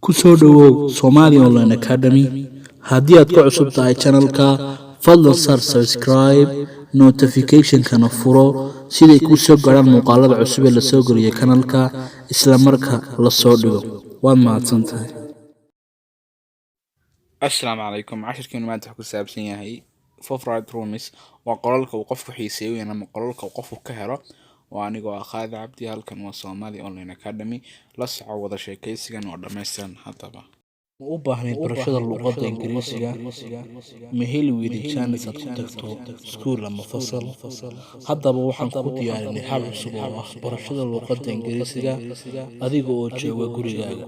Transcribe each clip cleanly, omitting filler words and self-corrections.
Ku soo dhowow Somali Online Academy. Haddii aad ku cusub tahay channelka, fadlan saar subscribe, notificationkana furo siday kuu soo gaadhaan muuqaalada cusub ee lasoo geliyo kanalka isla marka la soo dhigo. Waad mahadsan tahay. Asalaamu calaykum. Cashirkeenu maanta wuxuu ku saabsan yahay favorite rooms, waa qolalka uu qofku xiiseeyo ama qolalka uu qofku ka helo. Waa anigoo ah Khaalid Cabdi, halkan waa Somali Online Academy. La soco wada sheekaysigan oo dhammaystiran haddaba. Ma u baahnayd barashada luqadda Ingiriisiga? Ma heli weyday jaanis aad ku tagto iskuul ama fasal? Haddaba waxaan ku diyaarinay hab cusub oo ah barashada luqadda Ingiriisiga adiga oo jooga gurigaaga.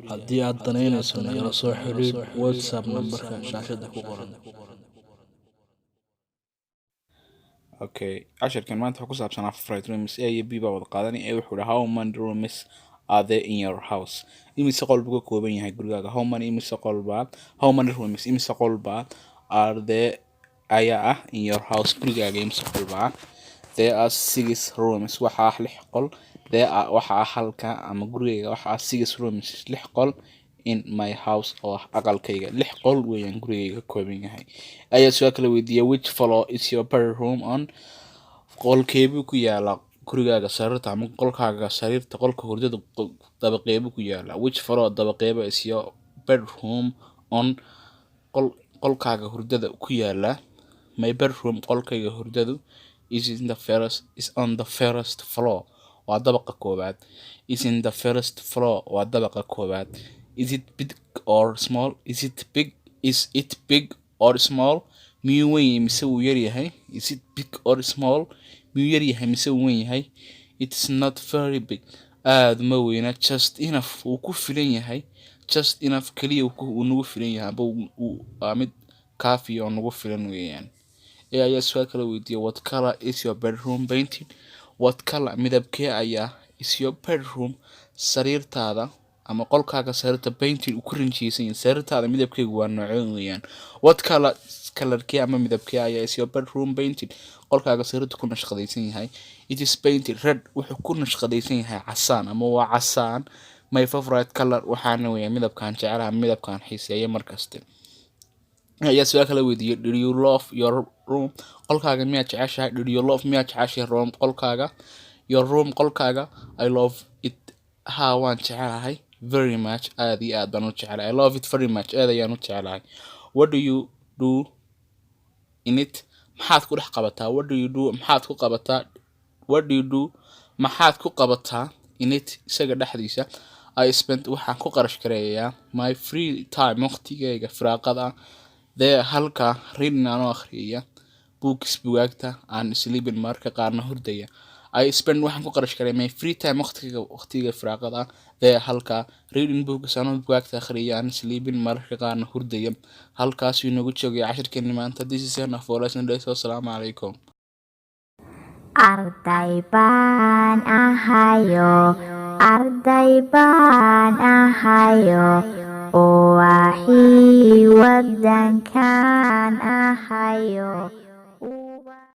Haddii aad danaynayso, nagala soo xiriir WhatsApp nambarka shaashada ku qoran. Okay, cashirkan maanta wuxuu ku saabsanaa favorite rooms. A iyo B baa wada qaadanay. A wuxuu dhaha: "How many rooms are there in your house?" Imise qol buu ka kooban yahay gurigaaga? How many, imise qol baa, how many rooms, imise qol baa, are there, ayaa ah, in your house, gurigaaga imise qol baa? There are six rooms, waxaa ah lix qol. There are, waxaa ah, halka ama gurigayga waxaa ah, six rooms, lix qol, in my house, oo ah aqalkayga. Lix qol weeyaan gurigayga ka kooban yahay. Ayaa su-aal kala weydiiya: "Which floor is your bedroom on?" Qolkeebuu ku yaalaa gurigaaga sariirta ama qolkaaga sariirta, qolka hurdada dabaqeebuu ku yaalaa? Which floor, dabaqeeba, is your bedroom on, qolkaaga hurdada ku yaalaa? My bedroom, qolkayga hurdadu, is on the first floor, waa dabaqa koowaad. Is in the first floor, waa dabaqa koowaad. Is it big or small? Is it big or small? Miyuu weyn yahay mise wuu yar yahay? Is it big or small? Miyuu yar yahay mise wuu weyn yahay? It's not very big, aad ma weyna. Just enough, wuu ku filan yahay. Just enough, kaliya uu nagu filan yahay amba waa mid kaafi oo nagu filan weeyaan. Ee ayaa su-aal kala weydiiyay: "What color is your bedroom painted?" What color, midabkee ayaa, is your bedroom, sariirtaada ama qolkaaga sariirta, painted, uu ku rinjiyeysan yahay? Sariirtaada midabkeegu waa noocee weeyaan? What color, colorkee ama midabkee ayaa, is your bedroom painted, qolkaaga sariirta ku nashqadaysan yahay? It is painted red, wuxuu ku nashqadaysan yahay casaan ama waa casaan. My favorite color, waxaana weeyaan midabkaan jecelahay, midabkaan xiiseeya markaste. Ayaa su-aal kala weydiiyay: "Did you love your room?" Qolkaaga miyaad jeceshahay? Did you love, miyaad jeceshahay, room, qolkaaga, your room, qolkaaga? I love it, haa waan jecelahay, very much, aad iyo aad baan u jecelahay. I love it very much, aad ayaan u jecelahay. What do you do in it? Maxaad ku dhex qabataa? What do you do, maxaad ku qabataa? What do you do, maxaad ku qabataa, in it, isaga dhexdiisa? I spent, waxaan ku qarash gareeyaa, my free time, waqtigayga firaaqada, there, halka, reading, anoo akhriyaya, books, bugaagta, and sleeping, mararka qaarna hurdaya. I spend, waxaan ku qarash gareeyaa, my free time, waqtiga firaaqada, there, halka, reading books, anoo bugaagta akhriya, and sleeping, mararka qaarna hurdaya. Halkaasuu inoogu joogay cashirkeeni maanta. This is enough for lesson days. Wassalaamu calaykum. Arday baan ahayo, arday baan ahayo, ubaxii wadankan ahayo.